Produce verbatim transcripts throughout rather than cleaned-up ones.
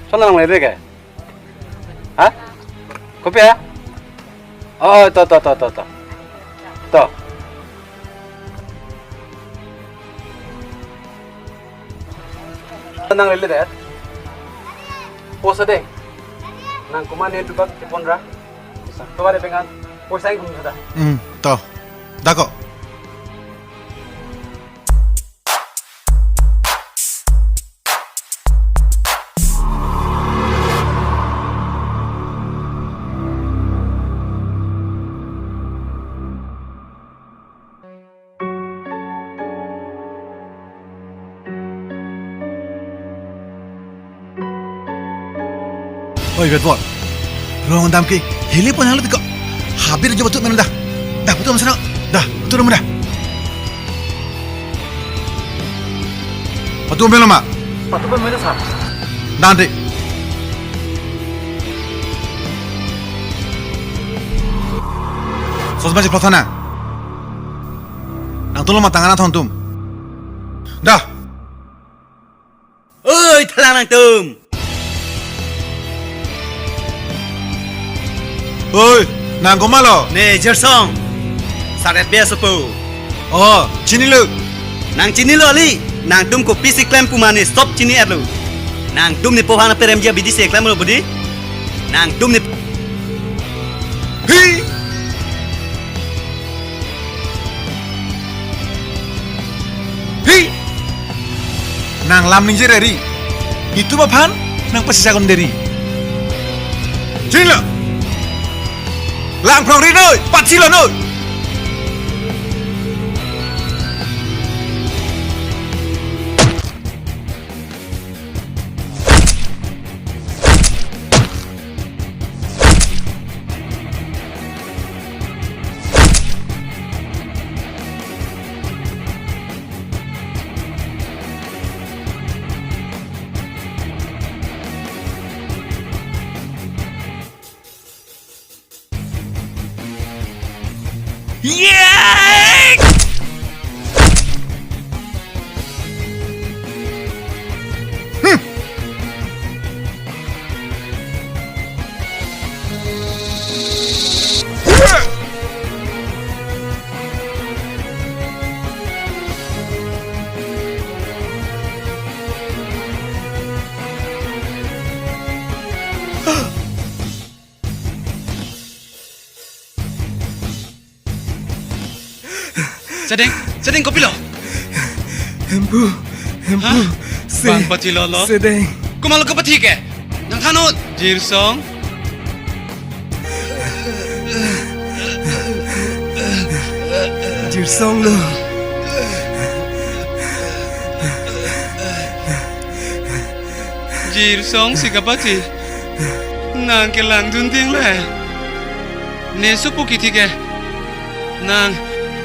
Sola nanglele ke? Ha? Kopi ha? Oh, to, to, to, to, to. To. Nanglele det. Poisa dei. Nang komat ne dubak tepon ra. Tovar pengan. Poisa ingkung sada. Hmm, to. Dako. Oi, Vetbor. Rong dam ke heli pon halo tiko. Habir aja batu mana dah. Dah, batu mana sana? Dah, batu mana dah? Batu mana ma? Batu mana mana sa? Dante. Sos baji pelaksana. Nangtum lo matang anak thon tum. Dah. Oi, thalang nangtum. Oi, nang komatlo? Ne Jirsong. Saret be asopo. Oh, chinilo. Nang chinilo kali. Nangtum kopisi klem pu mane sob chini-etlo. Nangtum ne pohan peremji abidi si klemlo budi. Nangtum ne. Hi! Hi! Nang lam ningje ri. Itum aphan nang pasi sagon deri. Chinilo. Lang prong ri noi, pachilo noi. Sedeng, sedeng kopilo? Hemphu, hemphu, ha? Se, bang pachilo lo? Sedeng. Komatlo kapathi ke? Nang thannon. Jirsong. Jirsong lo. Jirsong si kapathi. Nang kelang dun ting le. Ne supu kithi ke. Nang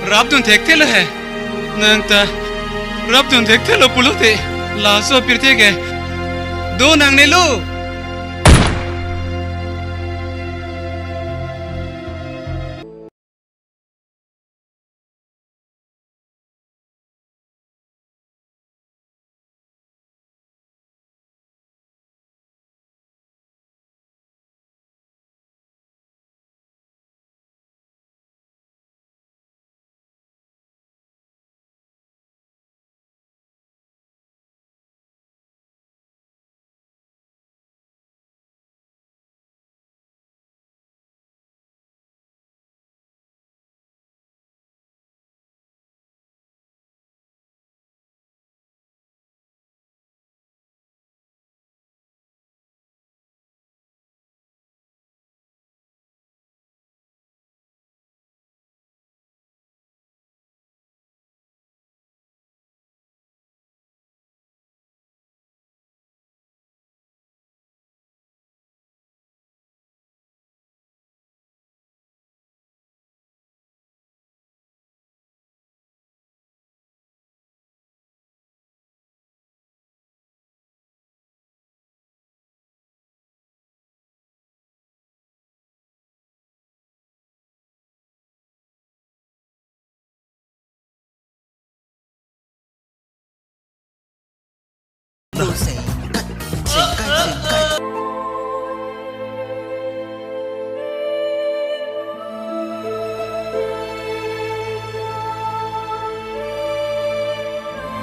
rap dun thekthelo he. Nang ta rap dun thekthelo pulote. Laso pirthe ke. Do nangnelo.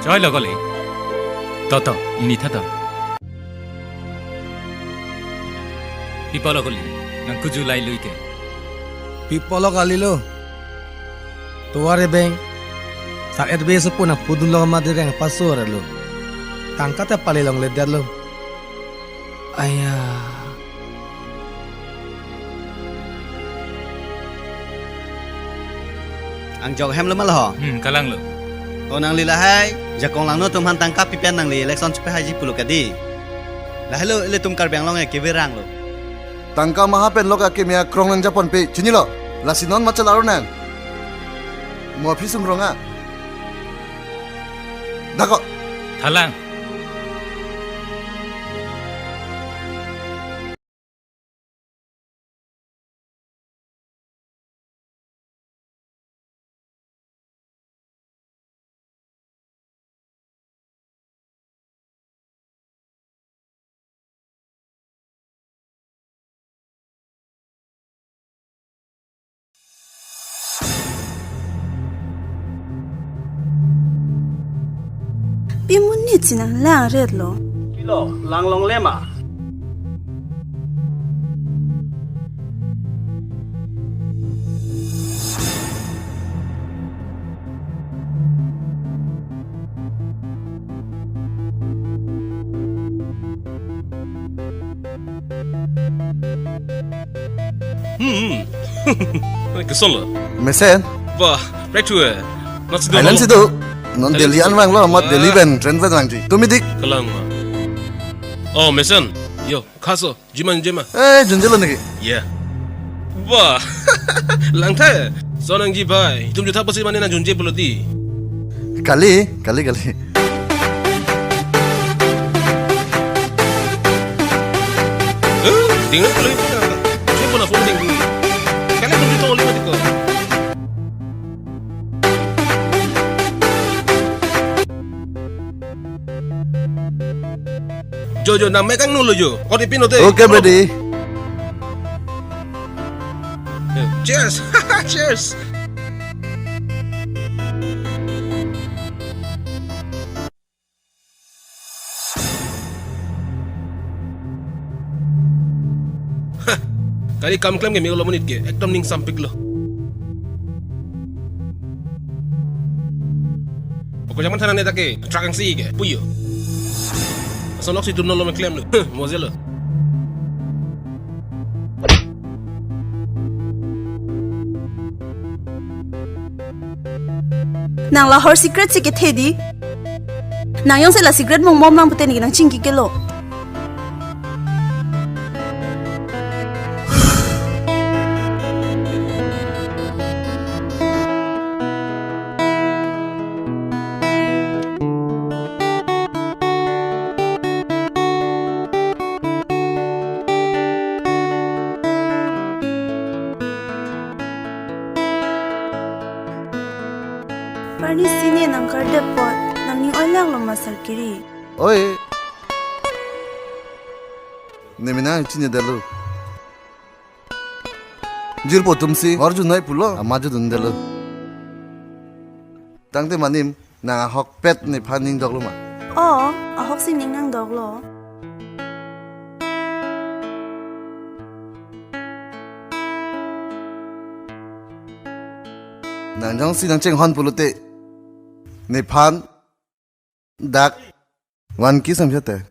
Choi lo kali. To to, ini tha to. Pi pulo kali, nang kuju lai lui ke. Pi pulo kalilo. Tovar ebeng. Sar et be sopo nang pudun lo ma direng paso ra lo. Tangka ta pali longle der lo. Aya. Angjok hem lo ma lo ho? Hmm, kalang lo. To nangli lahai, jakong langno atum aphan tangka pi pen nangli election chepahaiji pulo kadi. Lahai lo ilitum Karbi Anglong ke kevirang lo. Tangka maha pen lo ka keme akrong nangjaponpe, chinilo. Lasi non machal aro nang. Mo aphi sung rong a. Dako. Thalang. Pi monit si nang lang ret lo. Pilo, lang longle ma. Hmm. Kesol lo. Mesen. Wah, prek thu eh. Nasi do Thailand lo. Si do. Non Thailand Delhi si do. An vanglo, amat Wah. Delhi pen, train pen vangji. Tumi dik. Kalang ma. Oh, mesen. Yo, kaso. Jima, jima. Eh, junjelo niki. Yeah. Wah. Langtha. So nangji bai. Itum jutha pasi mane nangjunje pulo di. Kali, kali, kali. Eh, ding na kali. Siapa na phone ding? Kali itum jutha oli mati ko. Jo, jo, nang mek angno lo jo. Kau di pin ote. Okay, buddy. Eh, cheers. Cheers. Hah, kali kam klem ke melo monit ke, ekdom ning sampik lo. Oko jaman thanan ne ta ke, truck angsi ke, puyo. Asonok si tum nolo me klem lo, huh, moje lo. Nang lahor secret si kethe di. Nang jongsi la secret mong mom nang pute niki nang chingki ke lo. Parni sine nang kardep apot, nangning oilang lo ma Sarkiri. Oi. Nemena chinine detlo. Jirpo atum si, hor junoi pulo, ama judun detlo. Tangte manim, nang ahokpet nephan ning doklo ma? Oh, ahok si ning nang doklo. Nang jongsi nang chinghon pulote, nephan dak one kiss samjate.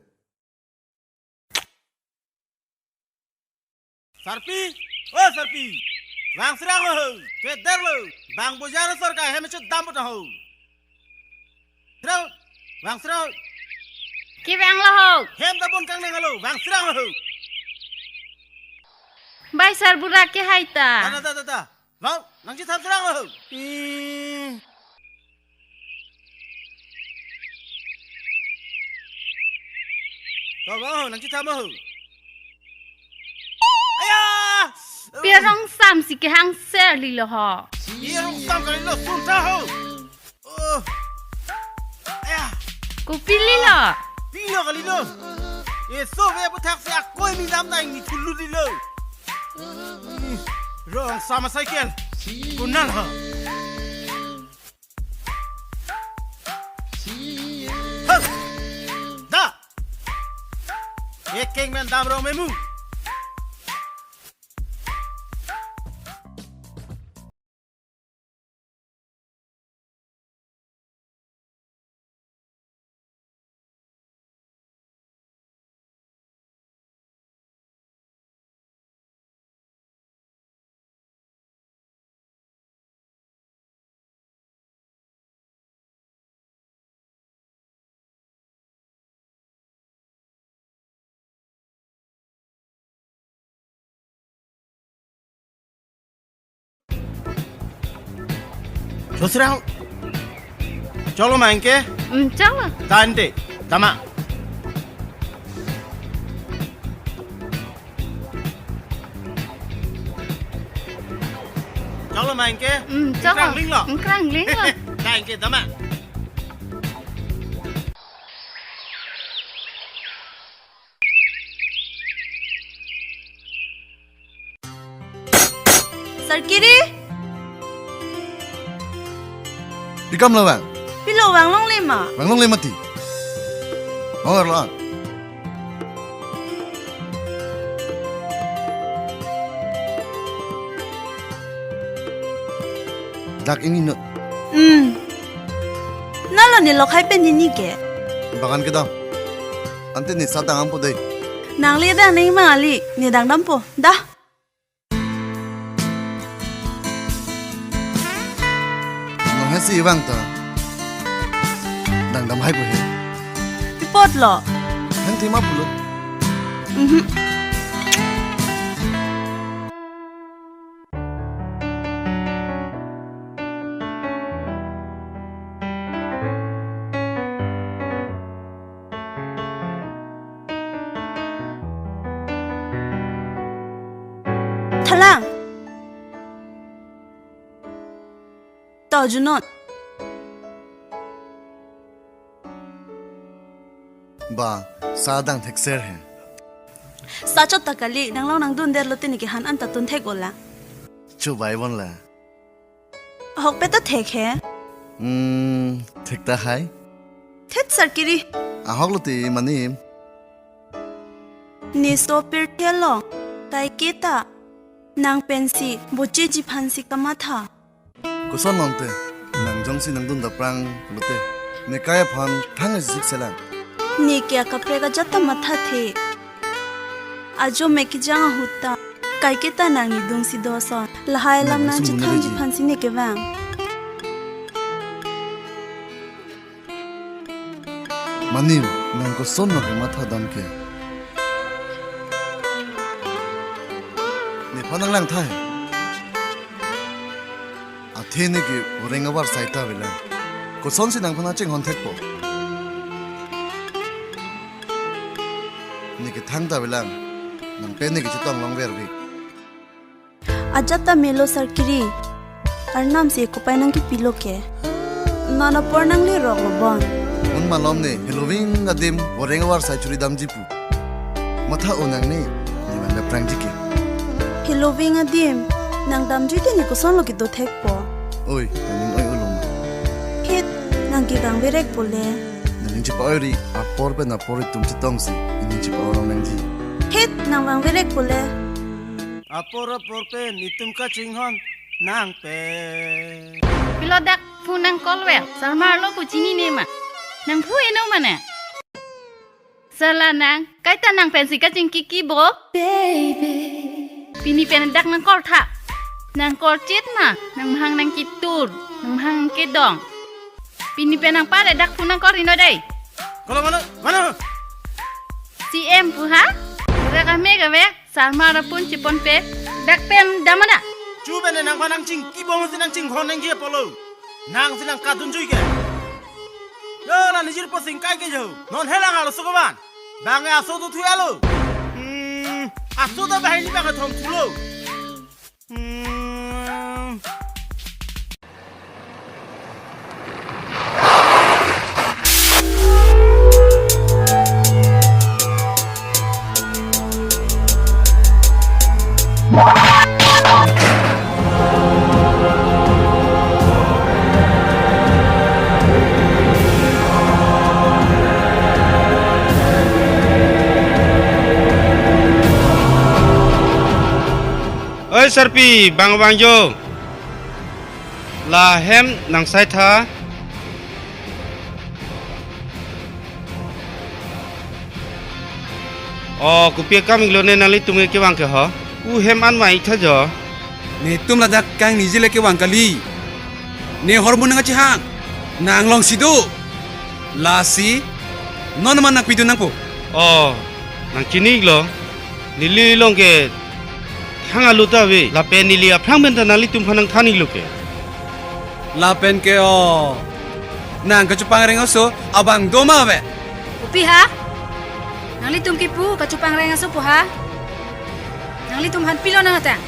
Sarpi, o Sarpi, vang srang ho, keder lo, bang bojar sor ka hem chot dam bot ho. Srang, vang srang. Kevang lo ho. Hem ta bon kang nang lo, vang srang ho. Bai sarbura ke hai ta. Da, da, da, da, da. Vang, nangchethap srang ho. Hmm. To vang ho, nangchethap ho. Aya! Pi arong sam si kehang ser lilo ho. Pi arong sam kalilo, sun ta ho. Oh. Aya! Kopi lilo? Pilo kalilo. Eso ve aputhak si akoi mi dam ta ingni thulu lilo. Rong sama cycle. Kunal ha. Ekeng men damrong memu. Chosirang. Cholo ma anke? Hmm, cholo. Tante, tama. Cholo ma anke? Hmm, cholo. Krangling lo. Hmm, krangling lo. Tante, tama. Sarkiri? Pi kam lo bang? Pilo bang longle ma? Bang longle mati. Bang lo. Dak ingni non. Hmm. Nalo ne lokhai pen hini ke? Bagan kedam. Ante ne sa dang dampo dei. Nangli dang nangji ma kali, ne dang dampo. Dah. Nang hesi bang ta. Dang dam hai po he. Pi apot lo? Hang thima pulo. Mhm. Thalang. To junon. Ba, sa dang thekser he. Sa chot ta kali, nang long nang dun der lote ne ke han an ta tun thek ola. Chubai bon la. Ahok pe ta thek he. Hmm, thek ta hai. Thet Sarkiri. Ahok lote mane. Ne so pirthe lo. Kaike ta. Nang pensi, bocheji aphansi kamatha. Koson nonte, nang jongsi nang dun daprang lote. Ne kai aphan thang zik selang. Ne ke akaprek ajat ta mathathe. Ajo me kejang ahut ta. Kaike ta nang ne dungsi doson. Lahai alam nang nang sumune chethangji reji aphansi ne kevang. Mane, nang koson nang kematha dam ke? Nephan nang lang thai. Athe ne ke oreng avar sai ta avelang. Kosonsi nangphan nang chinghon thekpo? Ne ke thang ta avelang. Nang pen ne ke chetong longver vi. Ajat ta melo Sarkiri. Arnam si kopai nang kipilo ke. Non apor nang lerok lo bon. Un malom ne, heloving adim, oreng avar sai churi damji pu. Matha o nang ne, ne man daprangji ke. Heloving adim, nang damji te ne koson lo kedo thekpo. Oi, nang oi uloma. Hit, nang ke bang verek pole. Nang ningje pa oi ri, apor pen apor itum chetongsi, ningje pa orang nangji. Hit, nang bang verek pole. Apor apor pen itum kachinghon nang pen. Pilo dak phone nang call ver. Sarmar lo pu chinine ma? Nang phu eno mane? Sala nang, kaita nang pensi kachingki kibo? Baby. Pini pen dak nang call tha. Nang call chet ma? Nang mahang nang kitur. Nang mahang kedong. Pini pen nang pare dak phone nang call ri non dei. Kolo mano, mano. C M pu ha? Rak ame kave. Sarmar apun chipon pe. Dak pen dam ada. Chu pen nangphan nang chingki bong si nang chinghon nangji apotlo. Nang si nang kadun jui ke. Yo, la nijir po singkai ke jo. Non helang alo sukuban. Bang aso tu thu alo. Hmm, aso ta bahai ni bang thom thulo. Hmm. Sarpi, bang bang jo. La hem nang sai tha. O, kopi akam iklo ne nanglitum ke kevang ke ho? U hem an mai tha jo. Netum ladak kangniji le kevang kali. Ne hormu nang kachehang. Nang longsi do. Lasi non man nang pidun nangpo. O, nang chini iklo. Neli along ke thang alu ta ave. Lapen neli aphrang pen ta nanglitum aphan nangthan iklo ke. Lapen ke o. Nang kachopangreng aso abang do ma ave? Kopi ha? Nanglitum kipu kachopangreng aso pu ha? Nanglitum aphan pilo nang atang.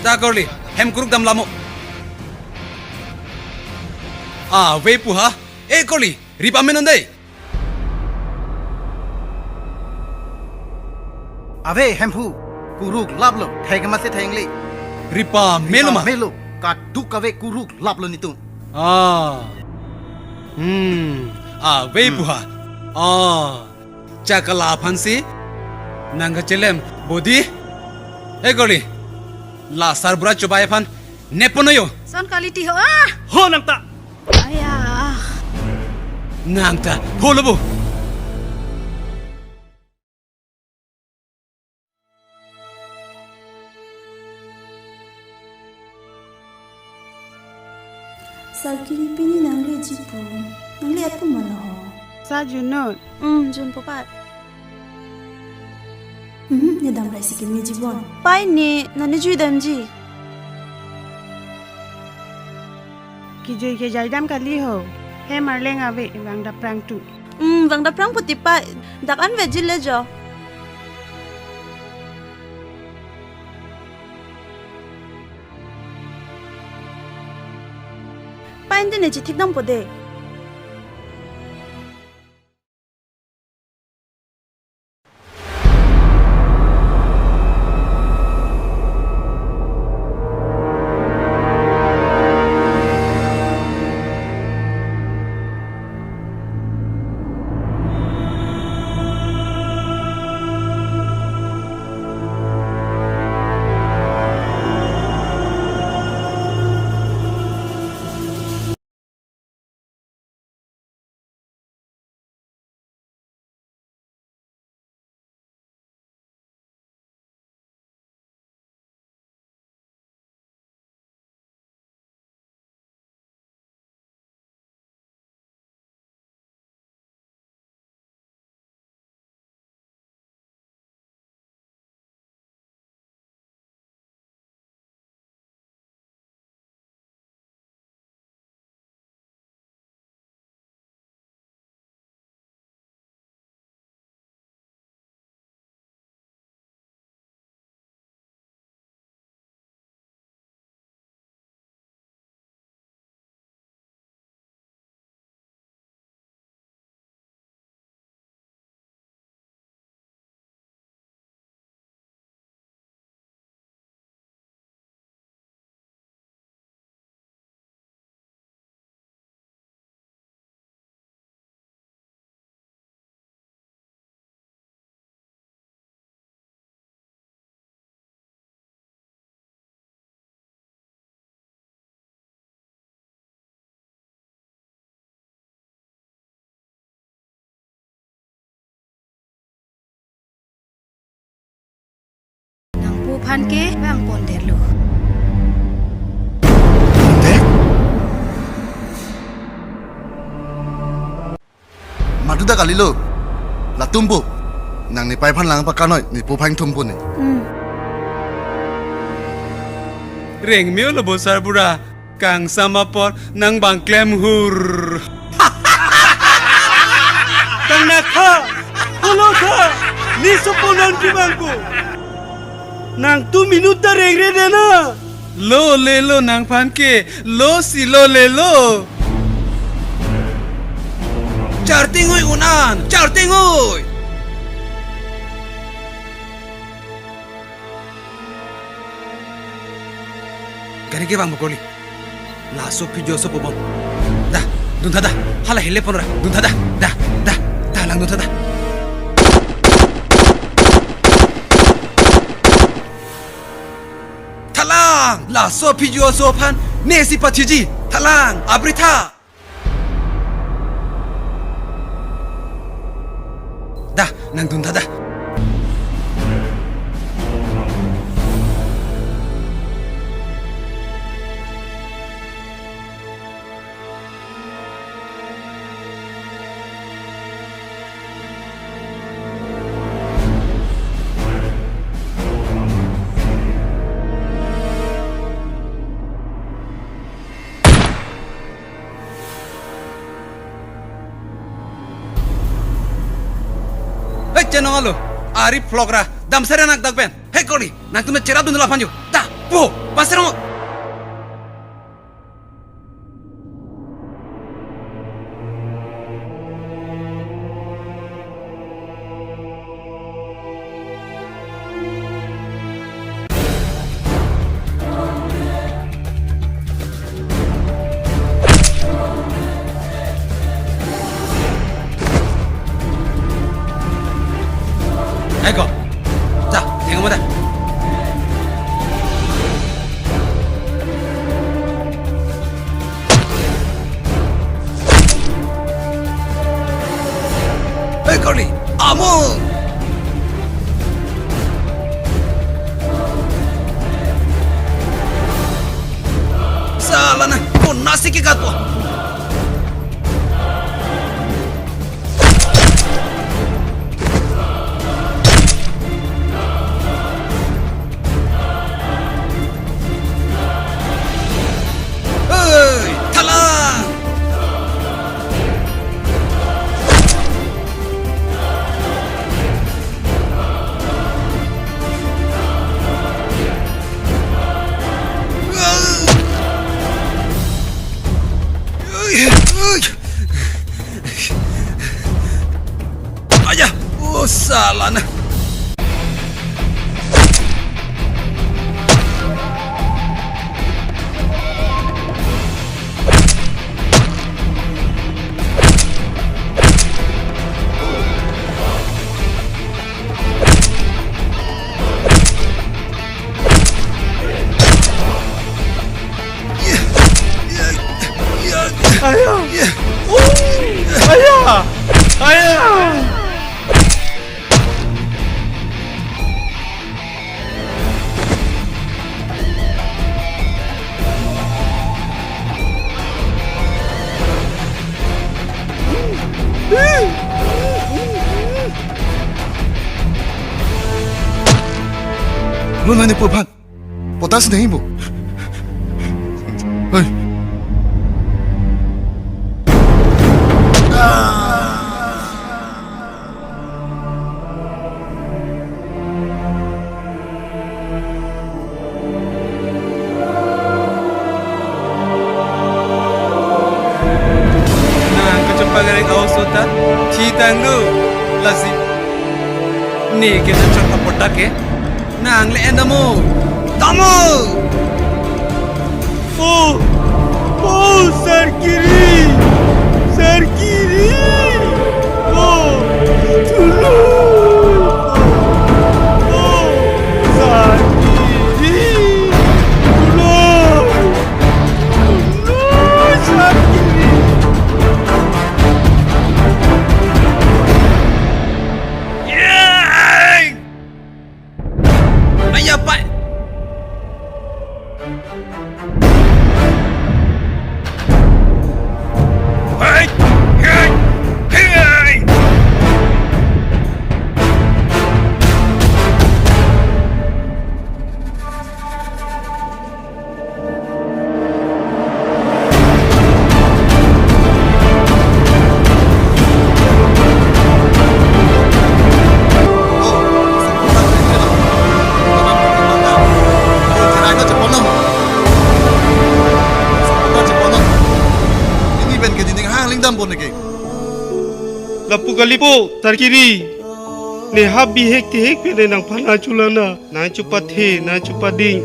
Da Korli, hem kuruk dam lamo. Ave pu ha? E Korli, rip amen non dei. Ave hemphu, kuruk laplo, thek masi thek le. Rip amelo ma? Melo, kaduk ave kuruk laplo netum. Ah. Hmm. Ave pu ha? Ah. Chakala aphansi nang kachelem bodi. E Korli, la sarbura chobai aphan nepono yo. Son quality ho ah. Ho nang ta. Aya. Nang ta pholo bo. Sarkiri pini nangleji pu. Nangle-et pu ma lo ho? Sa junot. Hmm, junpo pat. Hmm, ne damrai si kimi jibon. Pai ne, nane jui damji. Kijui kejai dam kali ho. Hem arleng ave, vang daprang tu. Hmm, vang daprang puti pai. Dak an veji le jo. Pai, ante ne chithik dampo de. Nangpo aphan ke vang pon detlo. Dek? Madu ta kalilo. Latumpo. Nang nepei aphan lang pakanoi, nepo aphan thumpo ne. Hmm. Rengmelo bo sarbura. Kangsam apor nang bang klem hur. Kang nakha, pulo tha, ne sopo nang kevangpo. Nangtum inut ta rengre de na. Lo lelo nangphan ke, lo si lo lelo. Chartingoi un-an, chartingoi. Gari kevang bo Korli. Laso phi jo sopo bom. Da, duntha da. Hala hele pon ra. Duntha da. Da, da, da lang duntha da. Ang laso aphi ju aso aphan nesi pathiji. Thalang, abri tha. Da, nangdun tha da. Hei, chenong alo, ari phlok ra, damsare nangdak pen. Hei, kori, nangtum cherapdun la aphan jo. Ta, po, pasarong. Eko. Ta, tengok mata. Hei, kori, amo. Sala na, konasi ke gatpo. Hei, thalang! Aya, oh, sala na. Aya! Oh! Aya! Aya! Lo nani purphan. Potas nahi bo. Hei. Nang kachepagari kau sota, thi tanggo, lasi. Ne ke na chok apotak ke, nang le endamo, damo. Oh, oh, Sarkiri, Sarkiri, oh, tulung, oh, Sarkiri, tulung, tulung, Sarkiri. Yay! Aya, pai. Hei! Hei! Hei! Lapu kalipo, Sarkiri. Ne ha bihek tehek pen nangphan nangchulana. Nangchepathe, nangchepading.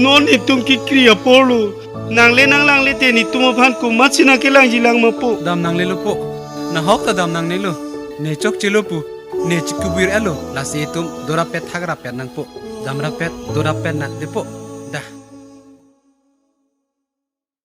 Non netum kekri apor lo. Nang le nanglang le te netum aphan komatsi nangkelangji lang ma po. Dam nanglelo po. Nahok ta dam nangnelo. Ne chokchelo pu. Ne chikubir elo. Lasi itum dorapet thakrapet nangpo. Damrapet, dorapet nang depo.